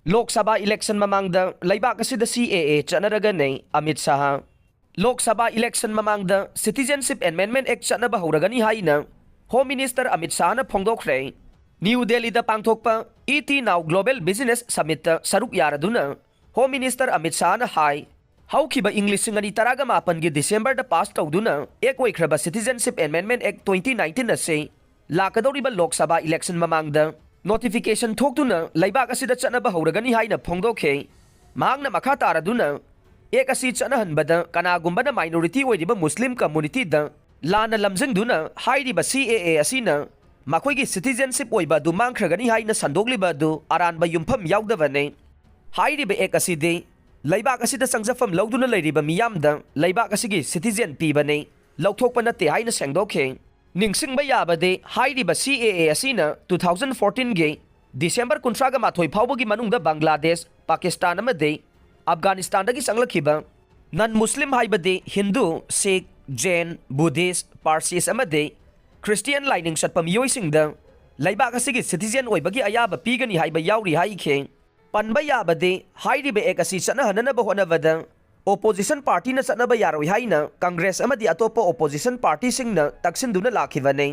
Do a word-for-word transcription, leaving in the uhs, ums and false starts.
ꯂꯣꯛ Sabha election ꯃꯃꯥꯡꯗ ꯂꯩꯕꯥꯛ ꯑꯁꯤꯗ C A A ꯆꯠꯅꯔꯒꯅꯤ ꯑꯃꯤꯠ ꯁꯥꯍ꯫ ꯂꯣꯛ ꯁꯚꯥ ꯏꯂꯦꯛꯁꯟ ꯃꯃꯥꯡꯗ Citizenship Amendment Act ꯆꯠꯅꯕ ꯍꯧꯔꯒꯅꯤ ꯍꯥꯏꯅ Home Minister ꯑꯃꯤꯠ ꯁꯥꯍꯅ ꯐꯣꯡꯗꯣꯛꯈ꯭ꯔꯦ꯫ ꯅ꯭ꯌꯨ ꯗꯦꯜꯂꯤꯗ ꯄꯥꯡꯊꯣꯛꯄ Eat Now Global Business Summitꯇ ꯁꯔꯨꯛ ꯌꯥꯔꯗꯨꯅ Home Minister ꯑꯃꯤꯠ ꯁꯥꯍꯅ ꯍꯥꯏ, ꯍꯧꯈꯤꯕ ꯏꯪ ꯂꯤꯁꯤꯡ ꯑꯅꯤ ꯇꯔꯥꯒ ꯃꯥꯄꯟꯒꯤ ꯗꯤꯁꯦꯝꯕꯔꯗ ꯄꯥꯁ ꯇꯧꯗꯨꯅ ꯑꯦꯛ ꯑꯣꯏꯈ꯭ꯔꯕ Citizenship Amendment Act twenty nineteen ꯑꯁꯤ ꯂꯥꯛꯀꯗꯧꯔꯤꯕ ꯂꯣꯛ ꯁꯚꯥ ꯏꯂꯦꯛꯁꯟ ꯃꯃꯥꯡꯗ ꯅꯣꯇꯤꯐꯤꯀꯦꯁꯟ ꯊꯣꯛꯇꯨꯅ ꯂꯩꯕꯥꯛ ꯑꯁꯤꯗ ꯆꯠꯅꯕ ꯍꯧꯔꯒꯅꯤ ꯍꯥꯏꯅ ꯐꯣꯡꯗꯣꯛꯈꯤ꯫ ꯃꯍꯥꯛꯅ ꯃꯈꯥ ꯇꯥꯔꯗꯨꯅ ꯑꯦꯛ ꯑꯁꯤ ꯆꯠꯅꯍꯟꯕꯗ ꯀꯅꯥꯒꯨꯝꯕꯅ ꯃꯥꯏꯅꯣꯔꯤꯇꯤ ꯑꯣꯏꯔꯤꯕ ꯃꯨꯁꯂꯤꯝ ꯀꯝꯃꯨꯅꯤꯇꯤꯗ ꯂꯥꯟꯅ ꯂꯝꯖꯤꯡꯗꯨꯅ ꯍꯥꯏꯔꯤꯕ C A A ꯑꯁꯤꯅ ꯃꯈꯣꯏꯒꯤ citizenship ꯑꯣꯏꯕ ꯑꯗꯨ ꯃꯥꯡꯈ꯭ꯔꯒꯅꯤ ꯍꯥꯏꯅ ꯁꯟꯗꯣꯛꯂꯤꯕ ꯑꯗꯨ ꯑꯔꯥꯟꯕ ꯌꯨꯝꯐꯝ ꯌꯥꯎꯗꯕꯅꯤ꯫ ꯍꯥꯏꯔꯤꯕ ꯑꯦꯛ ꯑꯁꯤꯗꯤ ꯂꯩꯕꯥꯛ ꯑꯁꯤꯗ ꯆꯪꯖꯐꯝ ꯂꯧꯗꯨꯅ ꯂꯩꯔꯤꯕ ꯃꯤꯌꯥꯝꯗ ꯂꯩꯕꯥꯛ ꯑꯁꯤꯒꯤ citizen ꯄꯤꯕꯅꯤ, ꯂꯧꯊꯣꯛꯄ ꯅꯠꯇꯦ ꯍꯥꯏꯅ ꯁꯦꯡꯗꯣꯛꯈꯤ꯫ ꯅꯤꯡꯁꯤꯡꯕ ꯌꯥꯕꯗꯤ ꯍꯥꯏꯔꯤꯕ C A A ꯑꯁꯤꯅ two thousand fourteenꯒꯤ ꯗꯤꯁꯦꯝꯕꯔ ꯀꯨꯟꯊ꯭ꯔꯥꯒ ꯃꯥꯊꯣꯏ ꯐꯥꯎꯕꯒꯤ ꯃꯅꯨꯡꯗ ꯕꯪꯒ꯭ꯂꯥꯗꯦꯁ, ꯄꯥꯀꯤꯁꯇꯥꯟ ꯑꯃꯗꯤ ꯑꯐꯒꯥꯅꯤꯁꯇꯥꯟꯗꯒꯤ ꯆꯪꯂꯛꯈꯤꯕ non Muslim ꯍꯥꯏꯕꯗꯤ ꯍꯤꯟꯗꯨ, ꯁꯤꯈ, ꯖꯦꯟ, ꯕꯨꯙꯤꯁ, ꯄꯥꯔꯁꯤꯁ ꯑꯃꯗꯤ ꯈ꯭ꯔꯤꯁꯇꯤꯌꯥꯟ ꯂꯥꯏꯅꯤꯡ ꯆꯠꯄ ꯃꯤꯑꯣꯏꯁꯤꯡꯗ ꯂꯩꯕꯥꯛ ꯑꯁꯤꯒꯤ citizen ꯑꯣꯏꯕꯒꯤ ꯑꯌꯥꯕ ꯄꯤꯒꯅꯤ ꯍꯥꯏꯕ ꯌꯥꯎꯔꯤ ꯍꯥꯏꯈꯤ꯫ ꯄꯟꯕ ꯌꯥꯕꯗꯤ ꯍꯥꯏꯔꯤꯕ ꯑꯦꯛ ꯑꯁꯤ ꯆꯠꯅꯍꯟꯅꯅꯕ ꯍꯣꯠꯅꯕꯗ opposition partyꯅ ꯆꯠꯅꯕ ꯌꯥꯔꯣꯏ ꯍꯥꯏꯅ ꯀꯪꯒ꯭ꯔꯦꯁ ꯑꯃꯗꯤ ꯑꯇꯣꯞꯄ opposition partyꯁꯤꯡꯅ ꯇꯛꯁꯤꯟꯗꯨꯅ ꯂꯥꯛꯈꯤꯕꯅꯤ꯫